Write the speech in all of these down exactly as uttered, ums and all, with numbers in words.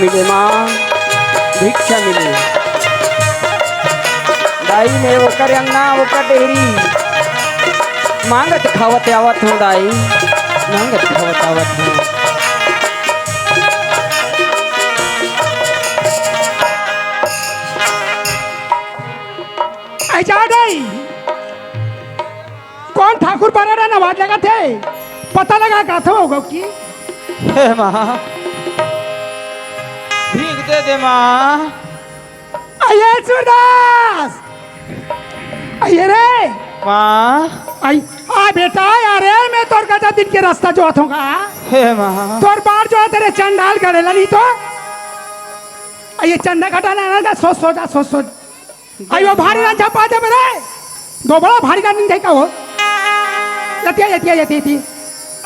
मिले माँ, भिक्षा मिले। दाई, मैं ओकर अंगना, ओकर डेहरी मांगत खावत आवत हूँ दाई, मांगत खावत आवत हूँ। ऐ जा दाई, कोन ठाकुर बरा डहर आवाज लगाथे? पता लगा का थो होगो की? हे माँ, भीख दे दे माँ। अये सूरदास, अये रे। माँ। अई, आ बेटा, अरे मैं तोर गजब दिन के रस्ता जोहत हूँ। हे माँ। तोर बाट जोहत रे चंडाल गड़ेला नहीं तो। अये चंदा घटा ना, ना, ना, सोच, सोच, आ, सोच, सोच। अयो, भारी रांझा पा देबे रे। दोबड़ा भारी रांझा का हो। यतिया, यतिया, यतिया, यतिया।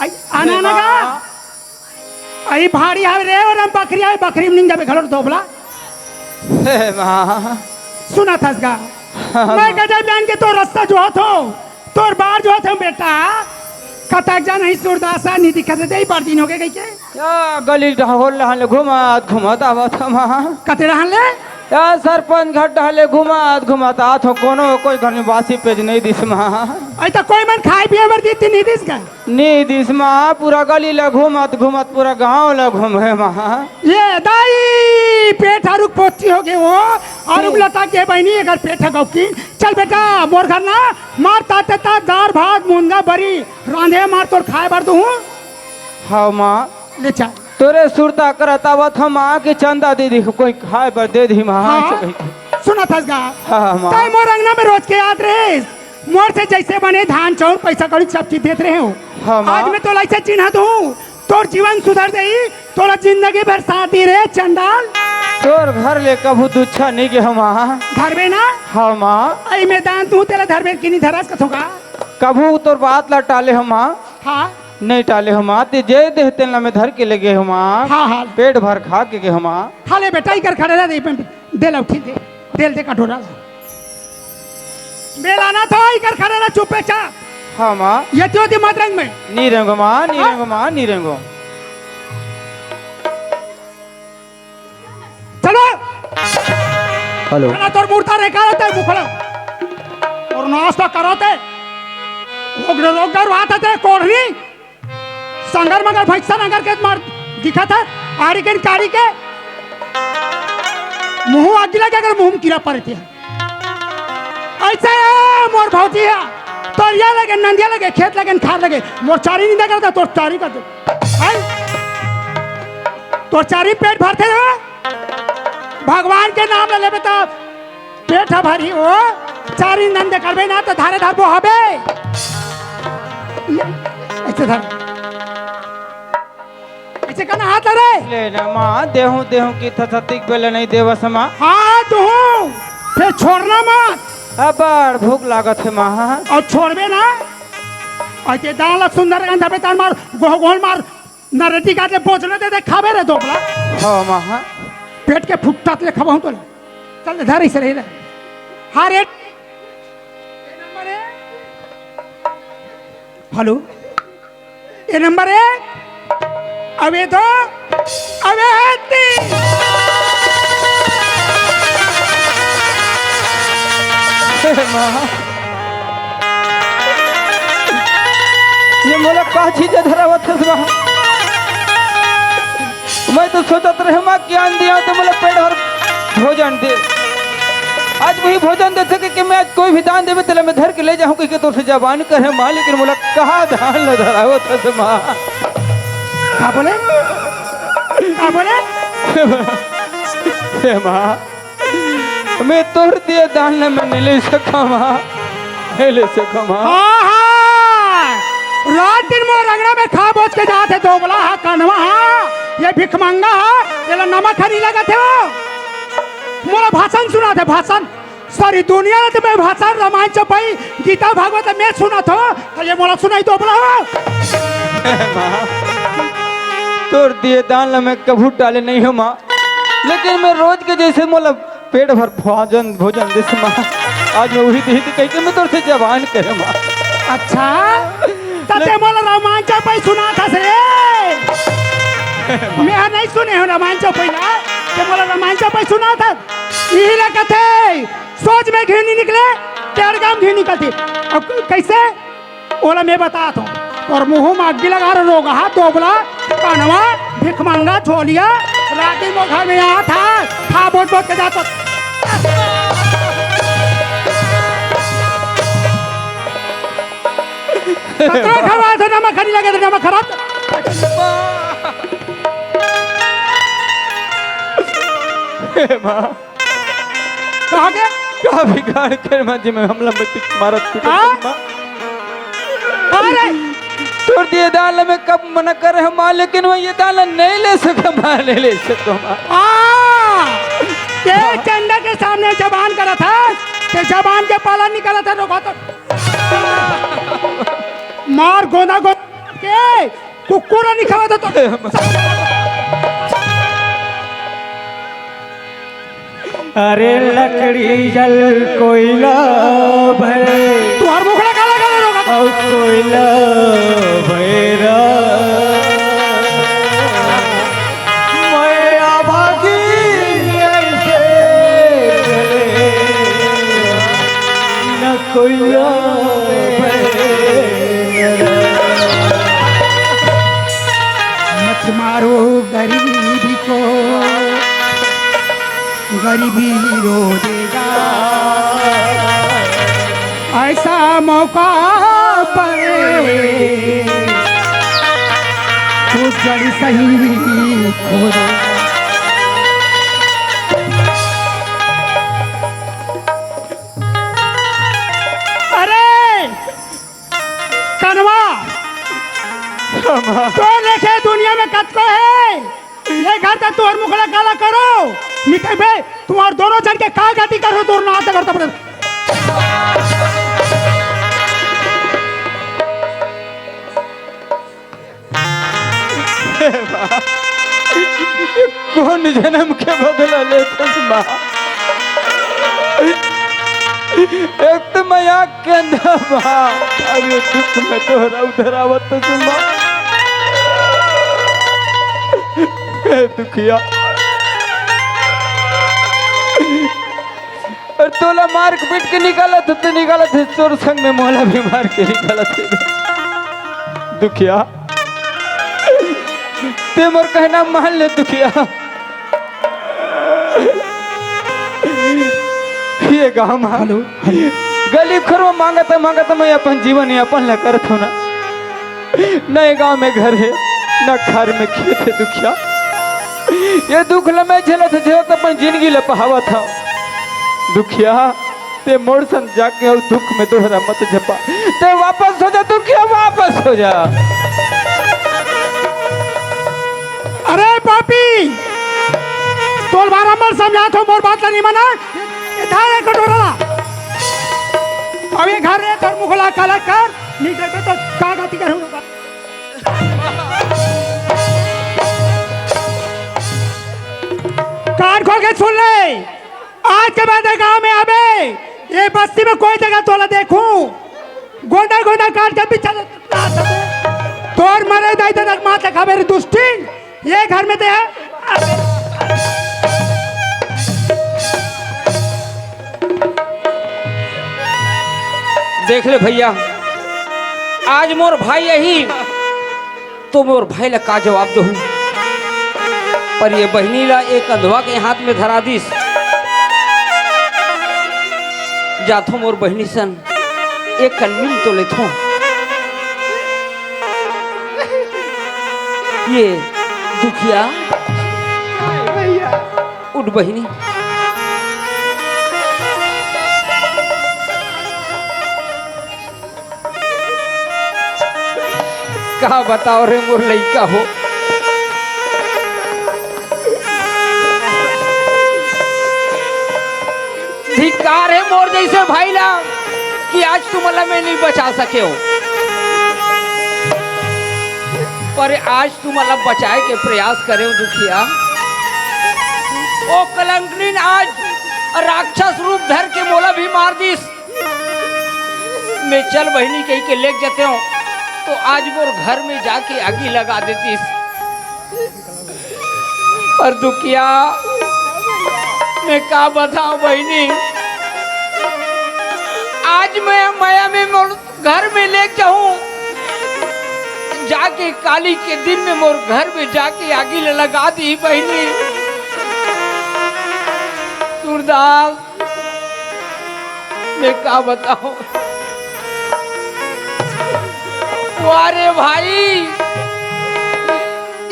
आई, आना ना गा। आई, भारी हवे रे, ओरम बकरी हवे, बकरी में निंग जाबे घलो दोबड़ा। हे माँ। सुनत हस गा। हाँ, मैं माँ। गजब जान के तोर रस्ता जोहत हूँ। तोर बाट जोहत हूँ बेटा, कतक झन ही सूरदास नी दिखत हे, बड़ दिन होगे कहिके। या गली डहर ले घुमत घुमत आवत हूँ माँ। कते डहर ले? या सरपंच घर डहर ले घुमत घुमत आत हूँ, कोनो कोई घर में बासी पेज नहीं दिस माँ। अई त कोई मन खाए पिए बर दीस त नहीं दिस गा? नहीं दिस माँ, पूरा गली ले घुमत घुमत पूरा गांव ले घूमे माँ। ये दाई, पेट हरुक पोची होगे हो, अरुक हम्म। लटक गे बहिनी, एकर पेट ह गौकी। चल बेटा, मोर घर ना, मार ताते तात दार भात, मुनगा बरी, रांधे मार तोर खाए बर दूहूँ। हाँ माँ। ले चल। तोरे सुरता करत आवत हूँ माँ कि चंदा दीदी के कोई खाए बर दे दिही माँ। हाँ। सुनत हस गा। हाँ, हाँ, माँ। तैं मोर अंगना में रोज के आत रहिस। मोर से जइसे बने धान, चाउर, पइसा कौड़ी सब चीज देत रहे हूँ। हाँ, माँ। आज मैं तोला अइसे चिन्हत हूँ, तोर जीवन सुधर जाही, तोला जिंदगी भर साथ दिही रे चंडाल। तोर घर ले कभू दुच्छा नहीं गे हूँ माँ। धरबे ना? हाँ, माँ। अई मैं दान तू तेला धरबे कि नहीं धरस कथों का? कभू तोर बात ला टाले हूँ माँ। हाँ। नहीं टाले हूँ माँ, ते जे देह तेन ला मैं धर के ले गे हूँ माँ। हाँ, हाँ। पेट भर खा के गे हूँ माँ। खा ले बेटा, इकर खड़े रह दे, दे ला उठी दे, दे ले दे कटोरा ला। बेला ना था, इकर खड़े रह चुप्पे चाप। हाँ माँ। ये क्यों दी मत रंग में? नी रेंगो माँ, नी हाँ? रेंगो माँ, नी रेंगो। चलो। हेलो। ना तोर मूर्ता रे करत हे मुखड़ा। और नाश्ता करत हे। रोग रोग कर बात हे कोढ़नी। संगर मगर भैंसा नगर के मार दिखत हे। आड़ी के कारी के। मुंह आगी लगे अगर मुंह में कीड़ा पड़े थे। अइसे ए मोर भौजी हे। तोरिया लगे, नंदिया लगे, खेत लगे, खार लगे। मोर चारी निंदा करता, तोर चारी कर दे। हैं? तोर चारी पेट भरथे रे? भगवान के नाम ले लेबे त पेट ह भरी हो। चारी नंदे करबे ना त धारे धरबो हबे। ले, अइसे धर। अइसे करना हाथ ला रे। ले ना माँ, देहूँ, देहूँ कि थथतिक बेले नहीं देवस माँ। हाँ, देहूँ। फिर छोड़ना मत। अबड़ भूख लागत हे माँ। अउ छोड़बे ना। अइसे दान ला सुंदर गंध हबे तान मार, गोह गोहल मार। नरेटी काट ले भोजन दे दे, खाबे रे दोबला। हाँ, माँ, हाँ। पेट के फुट्टा ले खाबा हूँ तो ले। चल, धर इसे रही ले। हाँ रे। हेलो। ए नंबर एक। अबे दो। अबे तीन। हे माँ। ये मोला का चीज धरावत हस माँ? मैं तो सोचत रहे माँ, ज्ञान दिया तो मोला पेट भर भोजन दे। आज वही भोजन देथे कि, कि मैं आज कोई भी दान देवे तेला मैं धर के ले जाहूँ कहिके तोर से जबान करे माँ, लेकिन मोला कहाँ दान ल धरावत हस माँ? का बोले? का बोले? हे माँ, मैं तोर दिए दान ल मैं नहीं ले सका माँ, नहीं ले सका माँ। हाँ, हाँ। रात दिन मोर अंगना में खा बोच के जात हे दोबला हा, कनवा हा, ये भिखमंगा हा, एला नमक हरी लगत हे वो। मोला भाषण सुनात हे, भाषण। सारी दुनिया ल तो मैं भाषण, रामायण चौपाई, गीता भागवत मैं सुनात हो, त ये मोला सुनाई दोबला हो। माँ, तोर दिए दान ल मैं कभू टाले नहीं हो माँ, लेकिन मैं रोज के जैसे मोला पेट भर भोजन, भोजन दिस माँ। आज मैं उही दिही कहिके मैं तोर से जबान करे माँ। अच्छा, त ते ले- मोला रामायण चौपाई सुनात हस रे। मैं नहीं सुने हो रामायण चौपाई ला, ते मोला रामायण चौपाई सुनाथस। इही ला कथे, सोच में घी नहीं निकले, टेड़गा में घी निकलथे। अब कैसे? ओला मैं बतात हूँ। तोर मुँह में अग्गी लगा रहे रोगहा, दोबला, कनवा, भिखमंगा, झोलिया, राती मोर घर में आथस, खा बोट बोट के जाथस। कतरा खवाथे, नमक खरी लगे, नमक खराब। हे माँ। कहाँ के? का बिगाड़ कर माँ जी में हमला में पिट मारत पिटत हाँ? माँ। अरे! तोर दिए दान ल मैं कब मना करे हँव माँ, लेकिन वो ये दान ल नहीं ले सके माँ, नहीं ले सके माँ। हाँ! ये चंडा के सामने जबान करत हस, ते जबान के पालन नहीं करत हस, रोका तो। मार गोंदा गोंदा के कुकुर नहीं खावा तो। अरे लकड़ी जल कोयला भरे, तुहार मुखड़ा काला काला रोगा। और कोयला भैरा, मैं अभागी ऐसे चले, न कोयला भैरा। मत मारो गरीबी को, गरीबी रो देगा। ऐसा मौका पर तू जड़ सही खो देगा। अरे कनवा, तो देखे दुनिया में कतको हे। ये घर तक तुहर मुखड़ा काला करो, निकल बे, तुम्हार दोनों जन के का गति करो, तोर नाश करता पड़े। कौन जन्म के बदला लेथस माँ? एक तो मैं आँख के अंधा माँ, अरे दुख में तोहरा उधर आवत तो माँ। ए दुखिया, अरे तोला मार के पीट के निकालत हे, तो निकालत हे, तोर संग में मोला भी मार के निकालत हे। दुखिया, ते मोर कहना मान ले दुखिया। ये गाँव में हेलो, हेलो। गली खोर में मांगत मांगत मैं अपन जीवन यापन ला करत हँव ना। न ये गाँव में घर हे, न खार में खेत हे दुखिया। ये दुख ल मैं झेलत झेलत अपन जिंदगी ल पहावत हँव दुखिया। ते मोर संग जाके अउ दुख में दोहरा मत झपा। ते वापस हो जा दुखिया, वापस हो जा। अरे पापी, तोर बारंबार समझात हँव, मोर बात ला नहीं माना। ये धर ये कटोरा ला। अब ये घर रे तोर मुखला काला कर, नहीं देबे तो का गति करहूँ। कान खोल के सुन ले, आज के बाद ये गांव में आबे, ये बस्ती में कोई जगह तोला देखूं, गोंदा गोंदा काट के पीछे से तोर मरे दाई तक मार तक मेरी दुष्टी, ये घर में ते है। देख ले भैया, आज मोर भाई यही तो मोर भाई ला का जवाब दूँ? पर ये बहिनी ला एक अंधवा के हाथ में धरा दिस। जाथो मोर बहिनी सन एक कन मिल तो लेथो। ये दुखिया, उठ बहिनी। का बताओ रे मोर लइका हो, धिक्कार हे मोर जइसे भाई ला कि आज तुमन ला मैं नइ बचा सकेंव, पर आज तुमन ला बचाए के प्रयास करेंव दुखिया। ओ कलंकनी आज राक्षस रूप धर के मोला भी मार दिस। मैं चल बहिनी कहि के लेग जातेंव, तो आज मोर घर में जाके आगी लगा देतिस। पर दुखिया, मैं का बताऊं बहिनी, आज मैं मया में मोर घर में ले जाऊं, जाके काली के दिन में मोर घर में जाके आगी ल लगा दी बहिनी। सूरदास, मैं का बताऊं, वाह रे भाई,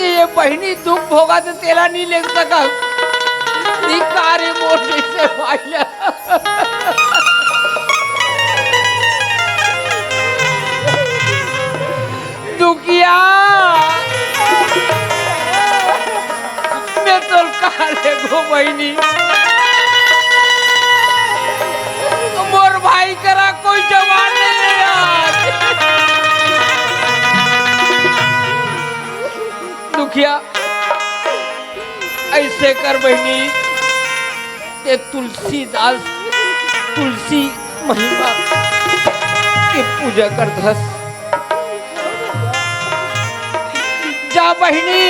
ये बहिनी दुख भोगत हे तेला नहीं ले सकत। धिक्कार हे मोर जैसे भाई ला। दुखिया, मैं तोर का लेगो बहिनी, मोर भाई करा कोई जवान नहीं हे यार। दुखिया, ऐसे कर बहिनी, ते तुलसीदास, तुलसी महिमा के पूजा करथस। जा बहिनी,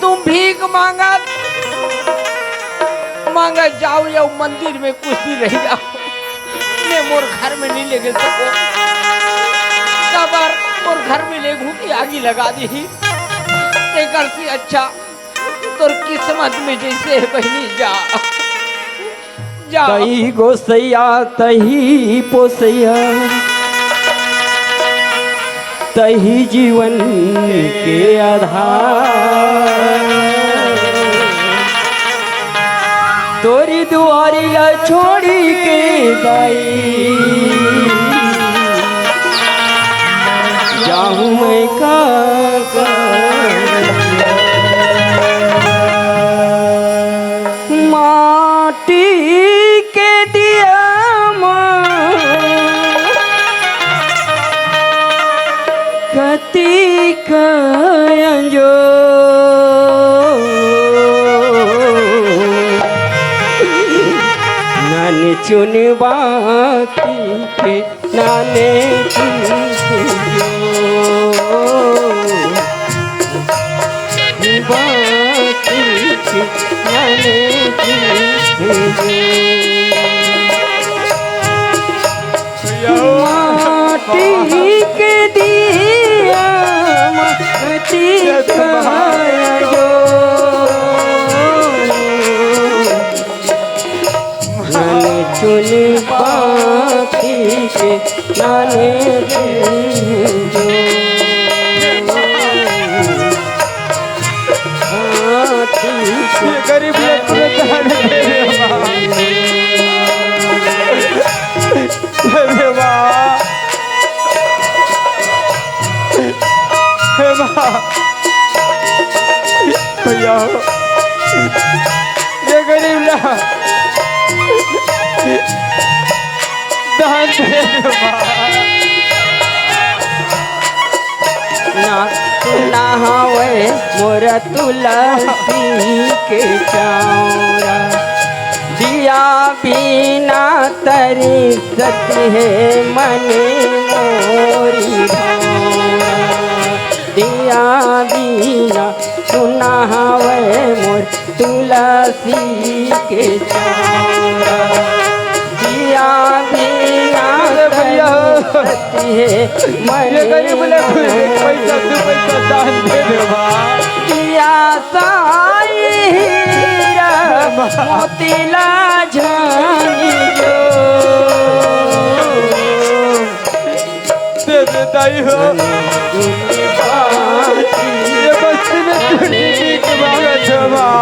तुम भीख मांगत, मांगत जाओ या मंदिर में कुछ दिन रह जाओ। मैं मोर घर में नहीं ले गे सको, काबर मोर घर में ले घूम के आगी लगा दी ही। तेकर से अच्छा तोर किस्मत में जैसे हे बहिनी, जा, जा। तही गोसैया, तही पोसैया, तही जीवन के आधार। तोरी दुआरी ला छोड़ी के दाई, जाहूं मैं का, का माटी के दिया मा कतिक अंजोर, नन चुन बाकी के नाने तुझे जो बात के नाने तुझे जो। माटी के दिया माटी का जो। नन चुन बाकी के नाने जो। हाँ, ठीक है। ये गरीब लोग तुरंत हाथ दे दे माँ। अरे माँ। हे माँ। भैया हो। ये गरीब ला दान दे दे माँ। ना सुना हवे मोर तुलसी के चौरा, दिया बिना तरी सती हे मन मोरी भौरा। दिया बिना सुना हवे मोर तुलसी के चौरा, दिया बिना अरे भैया हो। सती हे मन ये गरीब ले कोई एक पैसा, दो पैसा दान दे दे भाई। दिया साई हीरा मोतीला झानी जो। दे दे दाई हो। ये बस्ती में चुनी की मांगत है माँ।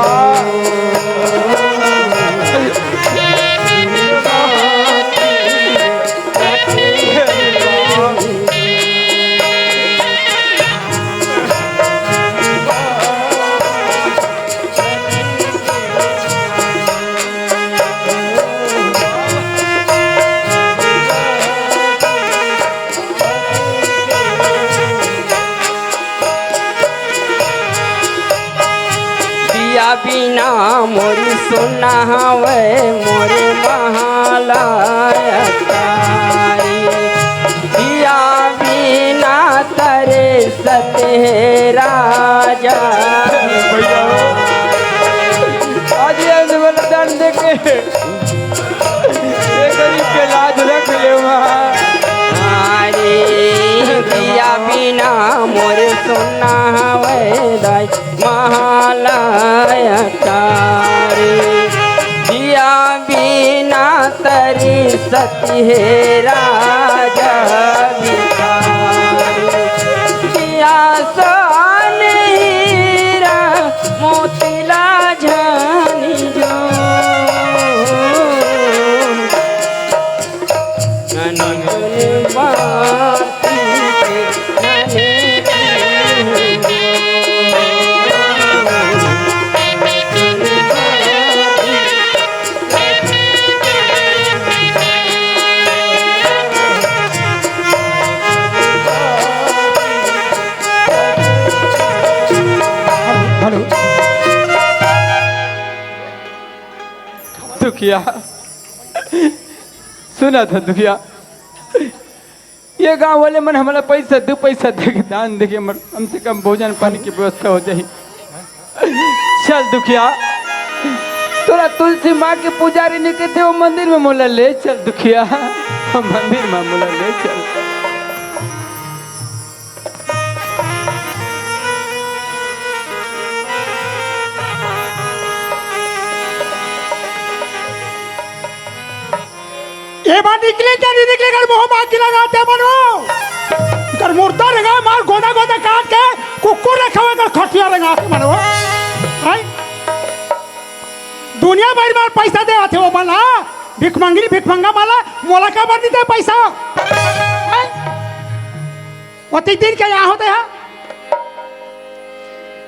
दिया बिना मोरी सुना हवे मोरे महला अटारी। दिया बिना तरे सते राजा। भैया। हे राजा भिखारी, आसान हीरा मोतीला झन जो। नन बाती के नने हेलो। दुखिया, सुना था दुखिया, ये गांव वाले मन हमला पैसा, दू पैसा दे के, दान दे के हमर कम से कम भोजन पानी के व्यवस्था हो जाही। चल दुखिया, तोला तुलसी माँ के पुजारी नहीं कहते, वो मंदिर में मोला ले चल दुखिया, वो मंदिर में मोला ले चल। ए बार निकले क्या नहीं निकले, कर मोह मार के लगा दे मनो। कर मुर्दा रेंगा मार गोदा गोदा काट के कुकुर रखा हुआ कर खटिया रेंगा के मनो। हैं? दुनिया भर में पैसा दे आते हो बना, भिखमंगी भिखमंगा माला, मोला का बर देते पैसा? हैं? वो तीन दिन के यहाँ होते हैं।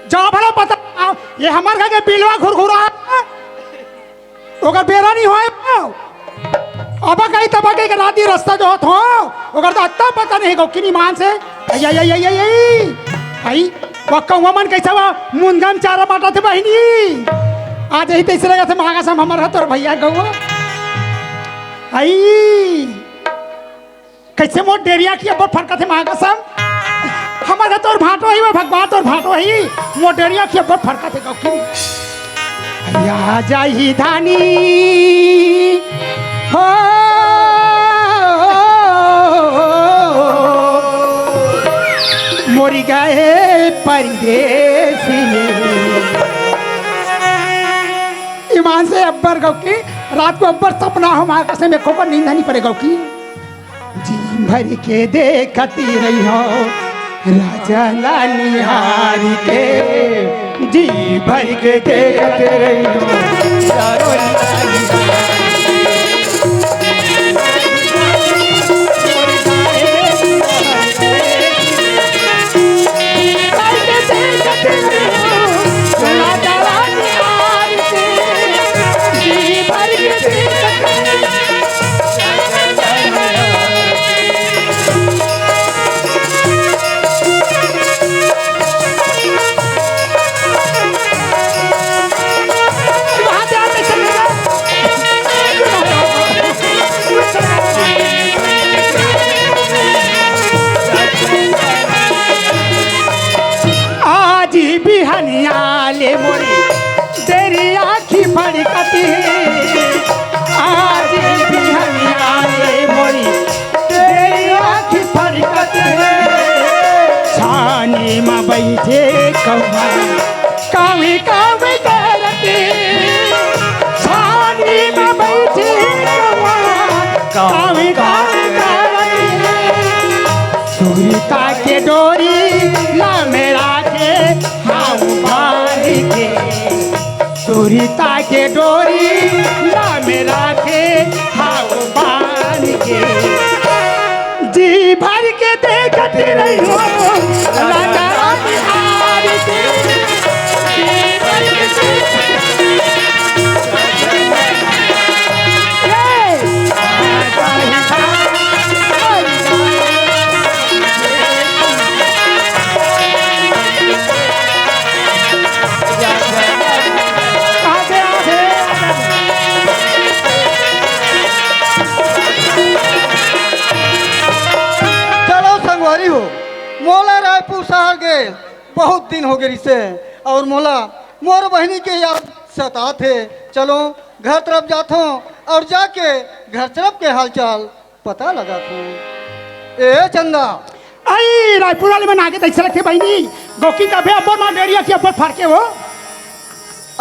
जाओ भला पता, ये हमारे घर के बिलवा घुरघुरा है। ओकर बेरा नहीं होए। अब कहीं तब कहीं के राती रास्ता जो होत हो, ओकर तो अत्ता पता नहीं गौकिनी मान से। आई, आई, आई, आई, आई, आई। आई, वो कौवा मन कैसा हुआ? मुंदन चारा बांटा थे बहिनी। आज यही तैसे लगा थे महागा सम हमर ह तोर भैया गौवा। आई। कैसे मोर डेरिया के अब्बड़ फरकत हे महाकसम। हमर घर तोर भांटो ही, वो भगवान तोर भांटो ही। मोर डेरिया के अब्बड़ फरकत हे गौकी। या जाही धानी हो मोरी गए परदेसी। ईमान से अब्बड़ गौकी, रात को अब्बड़ सपना हो महाकसम, एको बार नींद नहीं पड़े गौकी। जी भर के देखत रहियो राजा ला निहार के, जी भर के देखत रहियो राजा ला निहार के। आज बिहनिया ले मोरी डेरी आँखी फड़कत हे, आज बिहनिया ले मोरी डेरी आँखी फड़कत हे। छानी म बइठे कौआ कावे कावे करत हे, छानी म बइठे कौआ कावे कावे करत हे। सुरता के डोरी ला मेरा के हाउ बांध के, सुरता के डोरी ला मेरा के हाउ बांध के। जी भर के देखत रहियो राजा बिहार के। जी भर के देखत रहियो। चलो संगवारी हो, मोला रायपुर शहर के बहुत दिन हो गए रिसे, और मोला मोर बहिनी के याद सताथे। चलो घर तरफ जाथों और जाके घर तरफ के हालचाल पता लगाथों। ए चंदा। आई रायपुर वाले मन आगे तैसे रखे बहिनी, गोकी तभे अब्बड़ मार डेरिया की अब्बड़ फाड़ के हो।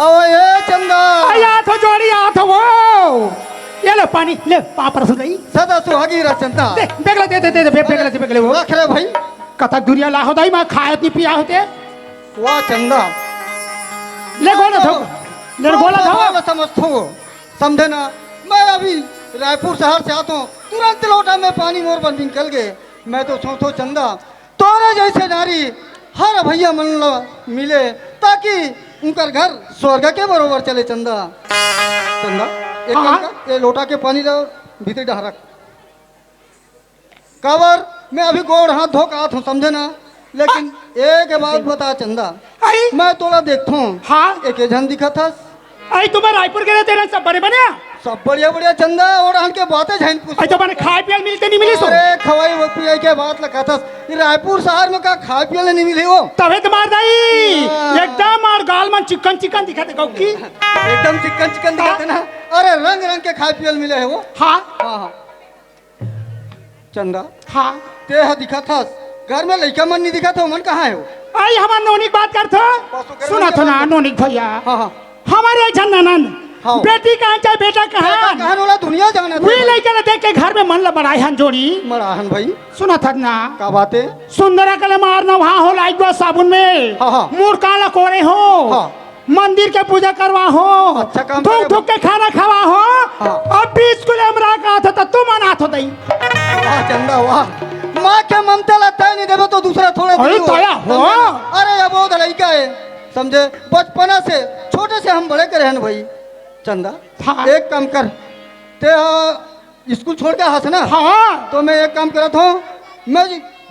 ओ ए चंदा। आई आथो जोड़ी आथो वो। ये ले पानी, ले, पाँव परसहूं दाई। सदा सुहागी रह चंदा। दे, बेगला दे, दे, दे, दे, बे-, बेगला दे, बेगला वो। रख रे भाई। कतक दुरिहा लाहो दाई, मैं खायत नहीं पिया होते। वाह चंदा। ले गोला धो, ले गोला धो। मैं समझथों, समझे ना, मैं अभी रायपुर शहर से आथों, तुरंत लोटा में पानी मोर बर निकल गे। मैं तो सोचथों चंदा, तोरे जइसे नारी हर भइया मन ल मिले, ताकि उंकर घर स्वर्ग के बरोबर चले। चंदा, चंदा, एक हाँ, काम हाँ। कर, ये लोटा के पानी ल भीतरी डहर रख। काबर, मैं अभी गोड़ हाथ धो के आथों, समझे ना? लेकिन एक बात बता चंदा, आई। मैं तोला देखथों, हाँ। एके झन दिखत हस। आई, तुम्हें रायपुर के रहते ना, सब बड़े बने? सब बढ़िया बढ़िया चंदा, ओ डहन के बातें झन पूछ। आई, तो बने खाय पियल मिलते नहीं मिली सो? अरे, खवई वो पिए के बात ल कहत हस, ये रायपुर शहर में का खाय पियल नहीं मिली हो? तबे तो मार दाई, हाँ। एकदम और गाल मन चिकन चिकन दिखत हे, गौकी। एकदम चिकन चिकन दिखत हे ना? अरे, रंग रंग के खाय पियल मिले हे वो। हाँ। हाँ, हाँ। चंदा, हाँ। ते ह दिखत हस, घर में लइका मन नहीं दिखत हे, ओमन कहाँ हे वो? आई, हमर नोनी के बात करथो। बस ओकर सुनत हो ना, नोनी के भइया। हाँ, हाँ। हमर एक झन ननंद, हाँ। बेटी कहाँ चाहे बेटा कहाँ? बेटा कहाँ, ओला दुनिया जानत हे वही भाई। लइका ल देख के घर में मन ल मड़ाय हन जोड़ी। मड़ाय हन भाई। सुनत हस ना? का बात हे? सुंदरा कले मार नहा हो लाई गो साबुन में। हाँ, हाँ। मुड़ कान ल कोड़े हो। हाँ। मंदिर के पूजा करवा हो, अच्छा काम धूक करे। धूक के खाना खवा हो, हाँ। अब भी स्कूल में रह का था, तो तुम अनाथ हो दई। वाह चंदा, वाह। माँ के ममता ला तय नहीं देबे तो दूसरा थोड़ा अरे दियो। तया हो। समझे? अरे, ये बहुत लइका हे, समझे? बचपना से, छोटे से हम बड़े करे हन भाई। चंदा, हाँ। एक काम कर, ते, हाँ, स्कूल छोड़ के हस ना? हाँ। तो मैं एक काम करत हों, मैं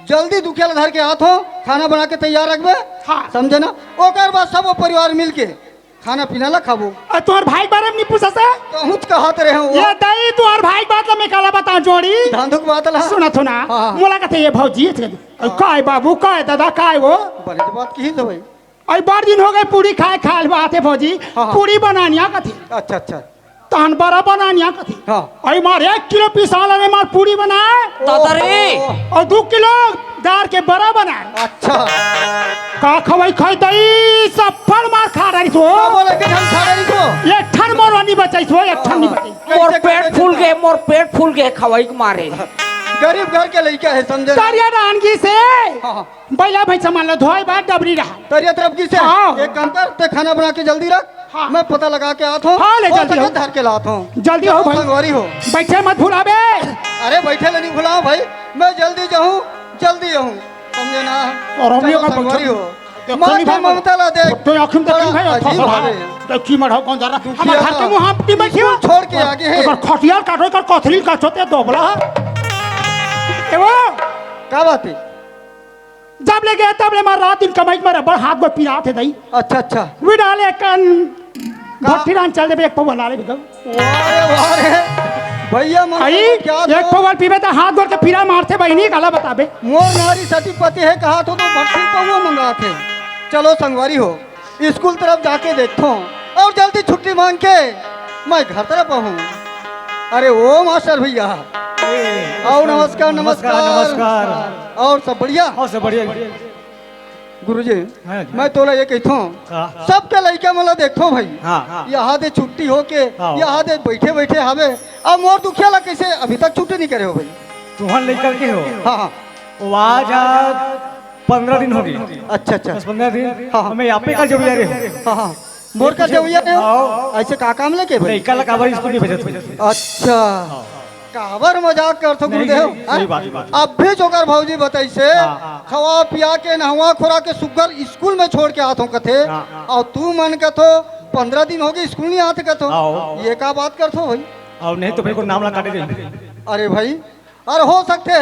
जल्दी दुखिया ला धर के आत हों, खाना बना के तैयार रखबे। हाँ। समझे ना? ओकर बाद सब वो परिवार मिल के खाना पीना ला खाबो। अउ तुम्हर भाई के बारे में नहीं पूछस? कहूँच कहत रहे हों। ये दाई, तुम्हर भाई के बात ला मैं काला बतावँ जोड़ी। धांधुक बात ला। सुनत हो ना? हाँ, हाँ। मोला कथे ये भौजी, अउ हाँ। काय बाबू, काय दादा, काय वो? बने तो बात किहिस हे भाई। अई बड़ दिन हो गे पूड़ी खाय, खाय ल बात हे भौजी, हाँ, हाँ। पूड़ी बनानिया कथे। अच्छा, अच्छा। तहन बड़ा बनानिया कथे। हाँ। अई मार एक किलो पिसाल रे मार पूड़ी बनाय। दादा रे। अउ दू किलो दार के बड़ा बनाय। अच्छा। का खवई खाय दई, सब फल मार खा रही सो। का बोले के हम खा रही सो? एक ठन मोर नहीं बचाई सो, एक ठन नहीं बचाई। मोर कैसे, पेट कैसे फूल गे, मोर पेट फूल गे खवई के मारे। गरीब घर के लइका हे, समझे ना? तरिया डाहन गिस हे। हाँ, हाँ। बइला भइसा मन ल धोय बर डबरी रहा। तरिया तरफ गिस हे। हाँ। एक काम कर, ते खाना बना के जल्दी रख, हाँ। मैं पता लगा के आत हों। हाँ, ले हो जल्दी सके हो। धर के लात हों। जल्दी हो चलो, भाई। संगवारी हो। बइठे मत भुलाबे। अरे, बइठे ले नहीं भुलावँ भाई, मैं जल्दी जाहूँ, जल्दी आहूँ, समझे ना? और हम चलो, लोग का संगवारी बइठे हो। देखो माँ नहीं के भाई, ममता ला देख। तो आँखी में देखी बड़ा भाई, अजीब थोड़ा हवे। देखी मढ़ा कौन जा रहा? दुखिया हमर घर के मुँह हम टी बैठी हो। स्कूल छोड़ के आगे हे। एकर खटियाल काटो, एकर कथरी काटो, ते दोबला। ए वो। का बात हे? जब ले गे, तब ले मार रात दिन कमाई के मारे बड़ हाथ गोड़ पिरात हे दाई। अच्छा, अच्छा। वी डाले कन का? भट्टी रान चल देबे, एक पौवा ला ले बिगम। वाह रे, वाह रे। भइया मन आई, का क्या एक तो पौवा पीबे त हाथ गोड़ के पीरा मारथे बहिनी, काला बताबे। मोर नारी सती पति हे कहाथों तो भट्टी पौवा मंगाथे। चलो संगवारी हो, स्कूल तरफ जाके देखथों अउ जल्दी छुट्टी मांग के मैं घर तरफ आहूँ। अरे ओ मास्टर भइया। ए, अउ नमस्कार, नमस्कार, नमस्कार। नमस्कार। अउ सब बढ़िया? अउ सब बढ़िया। गुरुजी, हाँ जी। मैं तोला ये कहिथों, हाँ। सबके लइका मन ला देखथों भाई। हाँ। यहाँ दे छुट्टी होके, हाँ। यहाँ दे बइठे बइठे हवे। अब मोर दुखिया ला कइसे अभी तक छुट्टी नहीं करे हो भाई? तुँहर लइका के हो? हाँ, हाँ। वो आज, आज पंद्रह दिन हो गे। अच्छा, अच्छा। दस पंद्रह दिन। हाँ, हाँ। मैं यहाँ पे का जब यार हूँ। हाँ, हाँ। मोर का जब यार हूँ। हाँ। अइसे का काम लेके भाई? लइका ला काबर स्कूल नहीं भेजत हो? अच्छा। हाँ। काबर मजाक करथो नहीं, गुरुदेव? नहीं, सही बात, सही बात। अब भी जोकर भौजी बताइसे, हाँ। खवा पिया के, नहवा खोरा के सुग्घर स्कूल में छोड़ के आथों कथे, हाँ। अउ तुमन कथो पंद्रह दिन हो गे स्कूल नहीं आथे कथो। हाँ। ये का बात करथो भाई? अउ नहीं तो भाई को नाम ला काटे दे। अरे भाई, अरे हो सकथे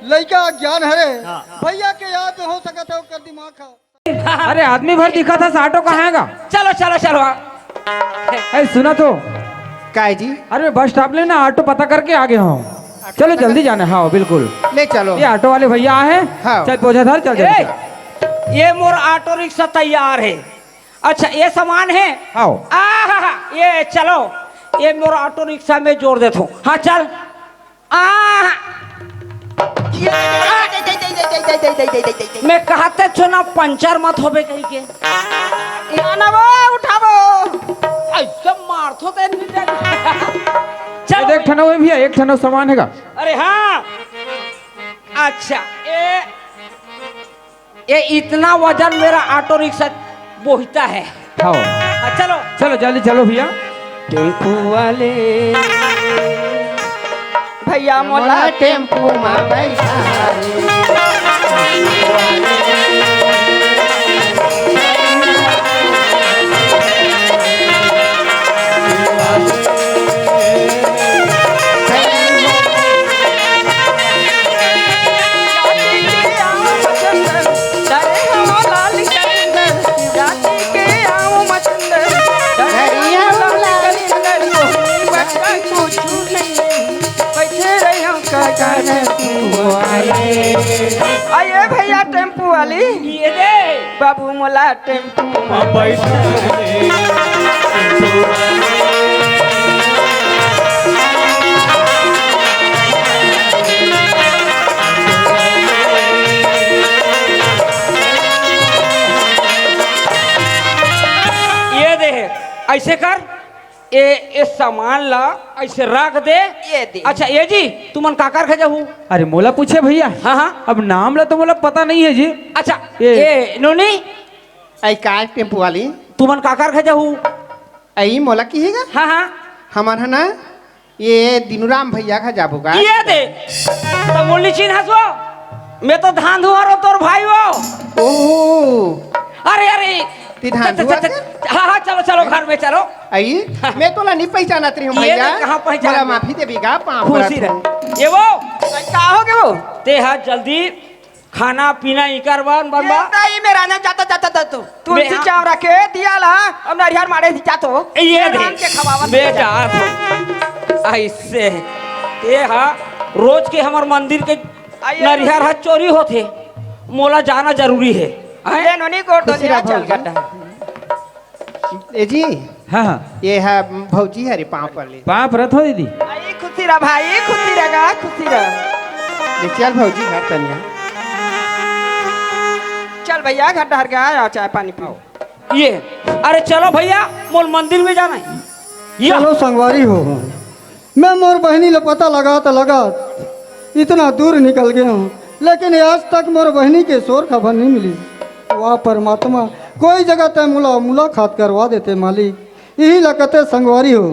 लइका अज्ञान हरे, हाँ। भइया के याद में हो सकत हे ओकर दिमाग खराब। अरे, आदमी भर दिखत हस, ऑटो कहाँ हे गा? चलो, चलो, चलो, हाँ। ए, सुना तो। काय जी? अरे, बस स्टॉप ले ना, ऑटो पता करके आगे हँव। चलो, जल्दी जाना हे, हाँ, बिल्कुल। ले चलो। ये ऑटो वाले भइया आए हे। हाँ। चल, बोझा धर, चल, जल्दी ए, चल। ये मोर ऑटो रिक्शा तैयार हे। अच्छा, ये सामान हे। हाँ। आहा, ये चलो, ये मोर ऑटो रिक्शा में जोर देथों। हाँ, चल। आ, मैं कहत हँव ना पंचर मत होबे कहिके। या ना वो उठाबो। अइसे मारथों ते नहीं देख। चलो। ये देख, ठन अउ हे भैया, एक ठन अउ सामान हे गा। अरे हाँ, अच्छा, ये, ये इतना वजन मेरा ऑटो रिक्शा बोहता है। हाँ। हाँ, चलो। चलो, जल्दी चलो भैया। टेम्पू वाले भैया, मोला टेम्पू में बैठा ले। आइए भैया, टेम्पू वाली। ये दे। बाबू, मोला टेम्पू में बैठा ले। ये दे, ऐसे कर, ए, ए सामान ला ऐसे रख दे। ये दे। अच्छा, ए जी, तुमन काकर घर जाहू? अरे, मोला पूछे भैया। हाँ, हाँ। अब नाम ला तो मोला पता नहीं है जी। अच्छा, ए। ए, नोनी। आई का टेम्पू वाली? तुमन काकर घर जाहू? आई मोला की हे गा? हाँ, हाँ। हमन ह ना, ये दीनूराम भैया घर जाबो गा। ये दे। तो मोली चिन्हस वो? मैं तो धांधू हरो तोर भाई वो। ओहो। अरे, अरे। ती धांधू च-, च-, च-, हरे? हाँ, हाँ, चलो, चलो, घर में चलो। आई, हाँ। मैं तोला नहीं पहचानत रही हूँ ये भैया। दे, कहाँ पहचान मोला ले? माफी देबी गा, पाँव ये वो। परत हूँ। अरे, का हो गे वो? ते हा जल्दी खाना पीना इकर बन, बन ये बा। दाई मेरा ना जाता, जाता, जाता तू। तुलसी मैं चाव रखे दिया ला, अब नरिहर मारे ही जातो। ये मेरा दे। राम के खवावत बे जा। जात। ऐसे। ये हा, रोज के हमर मंदिर के आइए। नरिहर हा चोरी होथे। मोला जाना जरूरी है। हैं? ले नोनी गोड़ धो खुशी लिया, रहो चल भौजी। गड्ढा। ए जी, हाँ, हाँ। ये है भौजी हरे पाँव पर ले। पाँव परत हो दीदी। आई खुशी रह भाई, खुशी रह गा, खुशी रह। ले चल भौजी घर तनिया। चल भैया, घर डहर के आ, चाय पानी पियो। ये, अरे चलो भैया, मोर मंदिर में जाना है। या। चलो संगवारी हो, मैं मोर बहिनी ल पता लगात लगात इतना दूर निकल गे हूँ, लेकिन आज तक मोर बहिनी के सोर खबर नहीं मिली। वाह परमात्मा, कोई जगह तै मुला-, मुलाकात करवा देते मालिक। इही ल कथे संगवारी हो,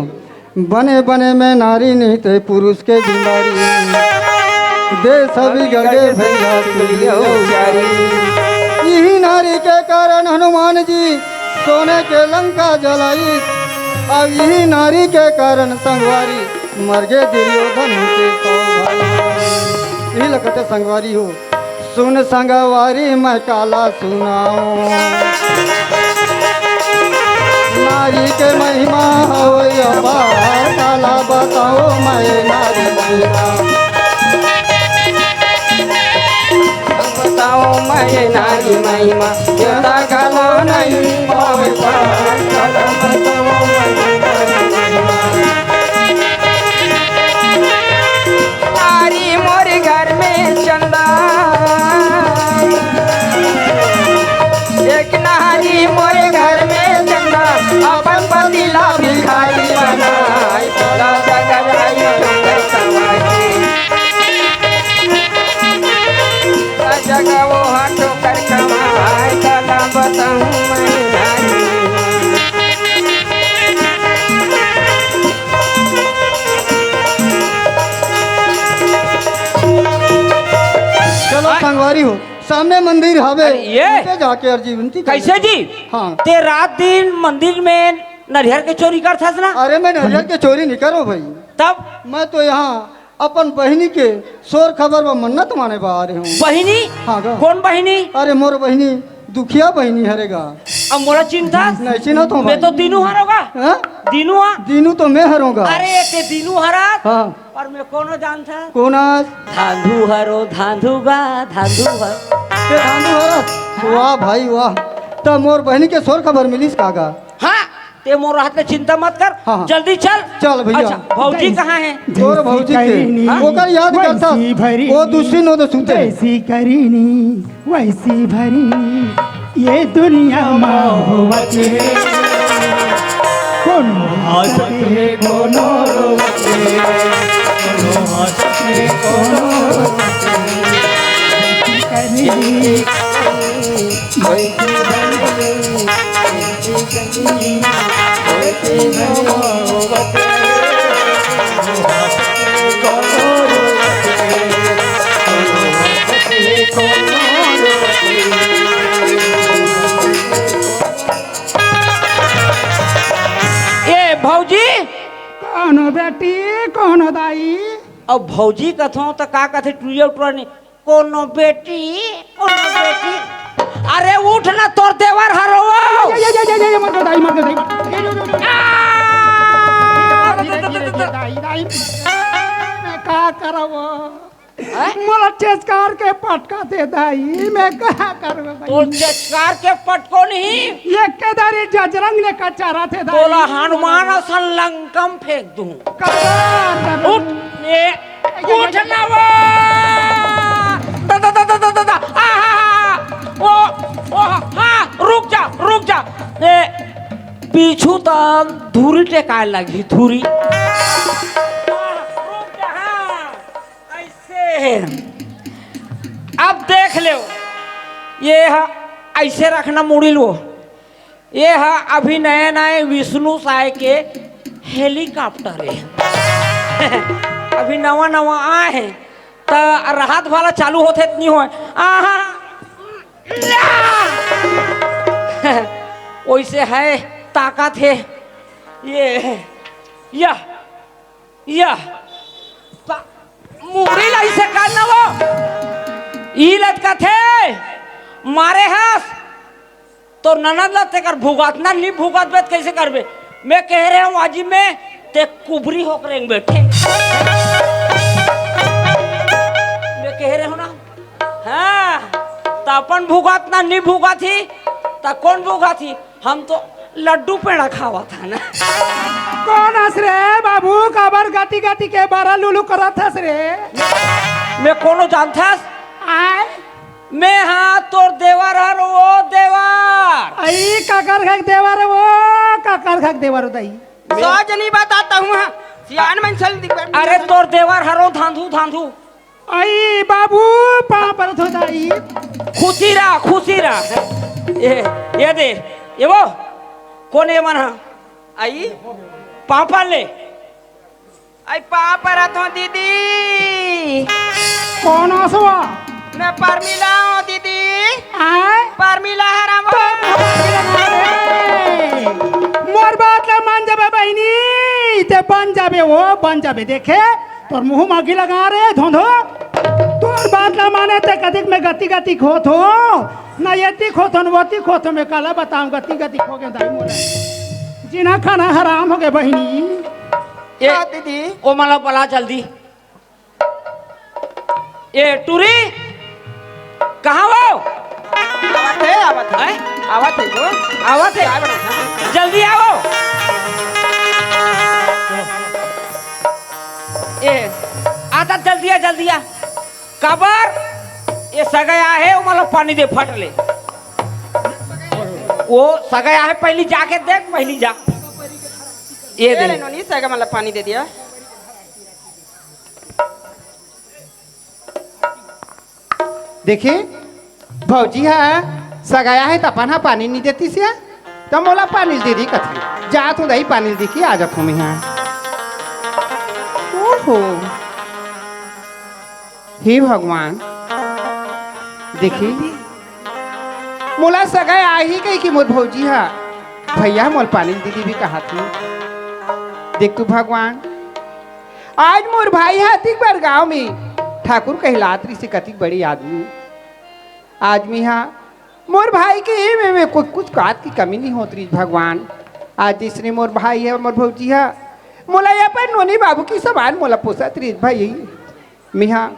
बने बने में नारी नहीं ते पुरुष के जिम्मेदारी। देश बिगड़ गे भैया सुन लियो प्यारी। इही नारी के कारण हनुमान जी सोने के लंका जलाई। अब इही नारी के कारण संगवारी मर गे दुर्योधन के सौ भाई। इही ल कथे संगवारी हो, सुन संगवारी मैं काला सुनाऊं। नारी के महिमा हो अपार, काला बताओ मैं नारी महिमा। बताओ मैं नारी महिमा, देवता कालो नहीं पावे पार। बताओ मैं नारी महिमा। नारी मोर घर में चंदा, एक नारी मोर घर में चंदा, अपन पति ला भिखारी बनाई, पूरा जग आई ठोकर कमाई। पूरा जग वो हा ठोकर कमाई, काला बताऊं मैं नारी। चलो हाँ। संगवारी हो, सामने मंदिर हवे, अरे ये? उसे जाके अर्जी विनती कर कैसे ले। जी? हाँ। ते रात दिन मंदिर में नरिहर के चोरी करथस ना? अरे मैं नरिहर के चोरी नहीं करो भाई। तब? मैं तो यहाँ अपन बहिनी के सोर खबर बर मन्नत माने बर आ रहे हूँ। बहिनी? हाँ गा। कौन बहिनी? अरे मोर बहिनी दुखिया बहिनी हरे गा। अब मोला चिंता? नहीं चिन्हत हूँ मैं भाई। तो दीनू हरों गा। हाँ? दीनू हा? दीनू तो मैं हरों गा। अरे ते दीनू हरस? हाँ। और मैं कोनो जानथों? कोन अस? धांधू हरों, धांधू गा, धांधू हरों। ते धांधू हरस? वाह भाई वाह। त मोर बहिनी के सोर खबर मिलिस का गा? हाँ, ते मोर रहत ले चिंता मत कर, हाँ, हाँ। जल्दी चल। चल भैया। अच्छा, भौजी कहाँ है? तोर भौजी के। हाँ? ओकर याद करता। वो दूसरी नो तो सुनते। जैसी करीनी वैसी भरी, ये दुनिया मा होवत हे। कोनो हंसथे, कोनो रोवथे, कोनो हंसथे, कोनो रोवथे। ए भौजी, कोनो बेटी, कोनो दाई। अब भौजी कथों त का कथे टुरिया उठवा नहीं, कोनो बेटी, कोनो बेटी। अरे उठ ना, तोर देवर हरो वो। ये, ये, ये, ये, ये, मत दे दाई, मत दे दाई। आ! धीरे, धीरे, धीरे, दाई, दाई। मैं का करव? हैं? मोला चेचकार के पटकाथे दाई, मैं का करव भाई? तोर चेचकार के पटको नहीं। ये केदारी जजरंग ले कचारथे दाई। तोला हनुमान असन लंकम फेंक दूं। कपार कर। उठ, ए, उठ ना वो। दा, दा, दा, दा, दा, दा, दा। आ, हा, हा, हा। ओ, ओ, हाँ, रुक जा, रुक जा। ए, पीछू तक धूरी टेकाय लगही, धूरी। रुक जा, हाँ। ऐसे। अब देख लो, ये हा, ऐसे रखना मुड़ी लो। ये हा अभी नया नया विष्णु साय के हेलीकॉप्टर है। अभी नवा नवा आए हैं, त राहत वाला चालू होथे त नहीं होय। आहा, या! वैसे है, ताकत है। ये, या, या, ता-, मुड़ी ला इसे कर ना वो। ई लटकथे, मारे हस। तोर ननद ला तेकर भुगतना नी भुगतबे त कइसे करबे? मैं कह रहे हूँ आजी में ते कुबरी होकर रेंग बैठे। मैं कह रहे हूँ ना, हाँ, त अपन भुगतना नी भुगत ही, त कौन भुगत ही? हम तो लड्डू पेड़ा खावत हन। कौन हस रे बाबू, काबर गति गति के बारा लुलु करत हस रे? मैं कोनो जानथस? आय? मैं हा तोर देवर हर, वो देवर। आई काकर घक देवर वो, काकर घक देवर दाई। मैं सौ जनी बताता हूँ, हाँ। सियान मन चल दिख बैठ। अरे तोर देवर हरो धांधू, धांधू। आई बाबू, पाँव परत हो दाई। खुशी रह, खुशी रह। ये, ये दे, ये वो, कौन ये मन हा? आई? पाँव पर ले। आई पाँव परत हो दीदी। कौन हस वो? मैं परमिला हूँ दीदी। आय? परमिला हरम। तो मोर बात ला मान जाबे बहिनी, ते बन जाबे वो, बन जाबे। देखे, तोर मुंह म आगी लगा रे धोंधो। तोर बात ला माने ते कतिक मैं गति गति खोत हो। ना येती खोत हो, ना वोती खोत हो, मैं काला बताऊं गति गति खो गे दाई मोला। जीना खाना हराम हो गे बहिनी। ए, हाँ, दीदी। ओ मला बला जल्दी। ए, टूरी, कहाँ वो? आवत हे, आवत हे। हैं? आवत हे वो। आवत हे? काय बना? जल्दी आओ। ए, आता जल्दी आ, जल्दी आ। काबर? ये सगा आहे, वो मला पानी दे फट ले। वो सगा आहे, पहली जाके देख, पहली जा। ये ये दे। ले नोनी, सगा मला पानी दे दिया। देखी, भौजी हा सगाया हे त अपन हा पानी नी देतिस या, त मोला पानी दे दी कथी। जात हूँ दाई पानी दे के आ जात हूँ मैं हा। ओहो, हे भगवान, देखी, मोला सगा आही कही कि मोर भौजी हा भैया मोला पानी दे दी भी कहा थी। देख तू भगवान, आज मोर भाई हा अतिक बड़ गाँव में ठाकुर कहलात रहिसे, कतिक बड़े आदमी। आज में हा मोर भाई के ए में, में कुछ, कुछ बात की कमी नहीं होत रहिस भगवान। आज जइसने मोर भाई हे, मोर भौजी हा, मोला ये अपन नोनी बाबू की समान मोला पोसत रहिस भाई। मिहा,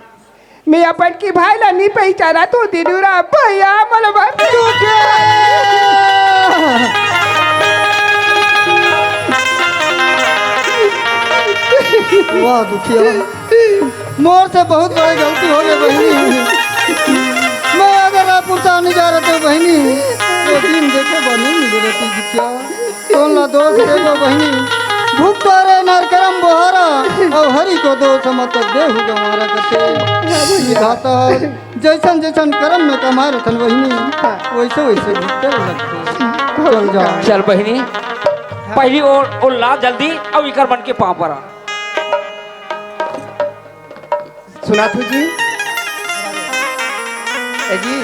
मैं अपन की भाई ला नी पहिचाना तो दिनू रा भैया मोला मत दुखे। वाह दुखिया, मोर से बहुत बड़ी गलती हो गई बहिनी। मैं अगर रायपुर से आने जा रहा था बहिनी, तो दिन देखे बनी मिल रही थी दुखिया। कौन दोष देबो बहिनी, भुगतो रे नर करम बोहारा, अउ हरि को दोष मत देहु गंवारा कथे। विधाता जइसन जइसन करम में कमाए रथन बहिनी, वइसे वइसे भुगते लगथे। चल जा। चल बहिनी, पहिली ओ, ओ ला जल्दी, अउ इकर मन के पाँव परा। सुनाथू जी, ए जी,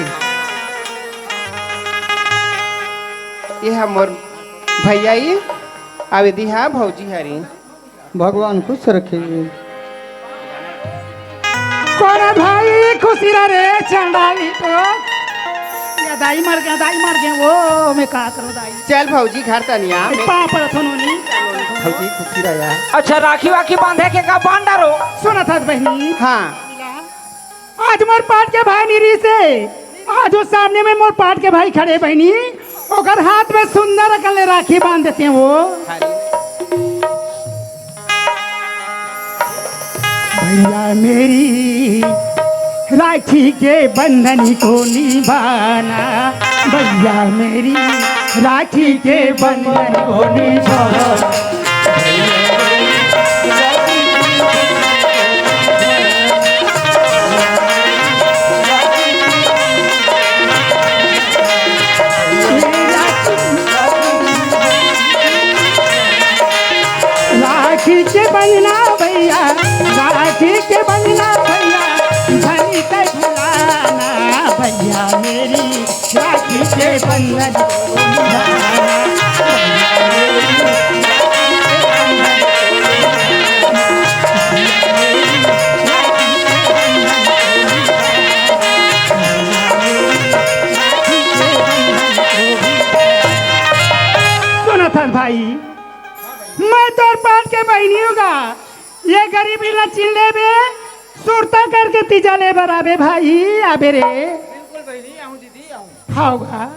ये हा मोर भैया ही, अउ एदी हा भौजी हरी। भगवान खुश रखे। कोन भाई खुशी रह रे चंडाली तो। या दाई मर गया, दाई मर गया, वो मैं का करो दाई। चल भौजी घर तनिया। पाँव परत हों नोनी। भौजी खुशी रह यार। अच्छा, राखी वाखी बांधे के का बांध डारो। सुनत हस बहिनी। हाँ। आज मोर पाट के भाई नी रहिसे, आज वो सामने में मोर पाट के भाई खड़े बहिनी, ओकर हाथ में सुंदर अकन ले राखी बांध देते हैं वो। भैया मेरी राखी के बंधन को निभाना, भैया मेरी राखी के बंधन को निभाना। राखी के बंधना भैया, राखी के बंधना भैया, धनी के भुलाना भैया मेरी राखी के बंधन। सुनत हस भाई, मैं तोर पाट के बहिनी हूँ गा, ये गरीबी ला चिन लेबे, सुरता करके तीजा ले बर आबे भाई, आबे रे। बिल्कुल बहिनी, आऊँ दीदी, आऊँ। हाँ गा।